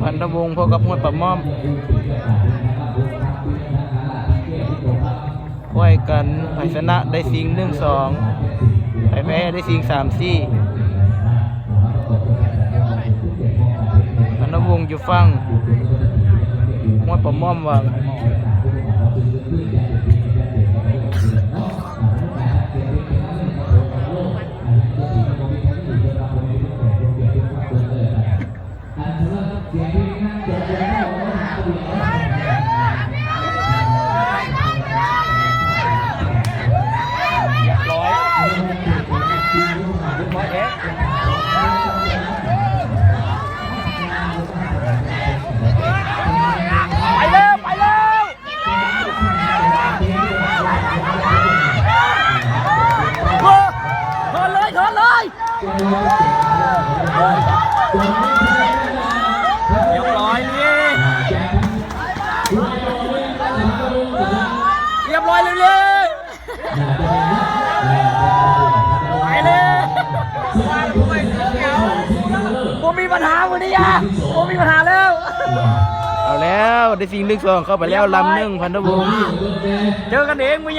ພັນທະວົງພົບກັບຫ້ວຍປາໝ້ອມ ຄວາຍກັນ ໃຜຊະນະໄດ້ຊິງໜຶ່ງສອງ ໃຜແພ້ໄດ້ຊິງສາມສີ່. ພັນທະວົງຢູ່ຝັ່ງຫ້ວຍປາໝ້ອມຫວັງ. ໄປແລ້ວ ໄປແລ້ວ ເທີນເລີຍ ເທີນເລີຍ. ຮຽບຮ້ອຍເລີຍ ຮຽບຮ້ອຍເລີຍ ໄປເລີຍ ບໍ່ມີບັນຫາມື້ນີ້ອະ ບໍ່ມີບັນຫາແລ້ວ. ເອົາແລ້ວ ໄດ້ຊິງໜຶ່ງສອງເຂົ້າໄປແລ້ວ ລຳໜຶ່ງ ພັນທະວົງ ເຈີກັນເອງມື້